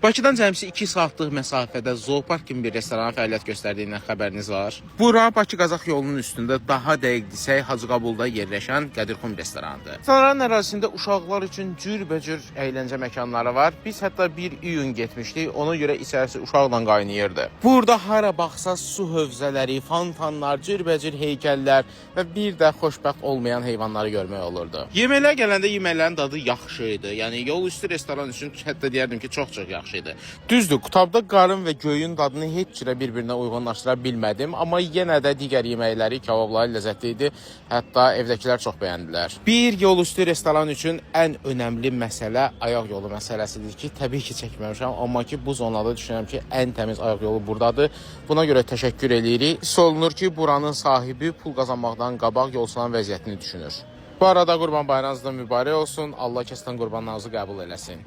Bakıdan cəmsi 2 saatlıq məsafədə zoopark kimi bir restoran fəaliyyət göstərdiyindən xəbəriniz var. Bura Bakı-Qazax yolunun üstündə, daha dəqiq desək, Hacıqabulda yerləşən Qədirxum restoranıdır. Restoranın ərazisində uşaqlar üçün cürbəcür əyləncə məkanları var. Biz hətta 1 iyun getmişdik. Ona görə içərisi uşaqla qaynayırdı. Burada hara baxsaz su hövzələri, fontanlar, cürbəcür heykəllər və bir də xoşbəxt olmayan heyvanları görmək olurdu. Yeməklər gələndə yeməklərin dadı yaxşı idi. Yəni yol üstü restoran üçün hətta deyərdim ki, çox-çox yaxşı idi. Düzdür, qutabda qarın və göyün dadını heç cürə bir-birinə uyğunlaşdıra bilmədim, amma yenə də digər yeməkləri, kababları ləzzətli idi. Hətta evdəkilər çox bəyəndilər. Bir yol üstü restoran üçün ən önəmli məsələ ayaq yolu məsələsidir ki, təbii ki, çəkməmişəm, amma ki bu zonada düşünürəm ki, ən təmiz ayaq yolu burdadır. Buna görə təşəkkür eləyirik. Hiss olunur ki, buranın sahibi pul qazanmaqdan qabaq yolçuların vəziyyətini düşünür. Bu arada Qurban Bayramınız da mübarək olsun. Allah kəsdən qurbanlarınızı qəbul eləsin.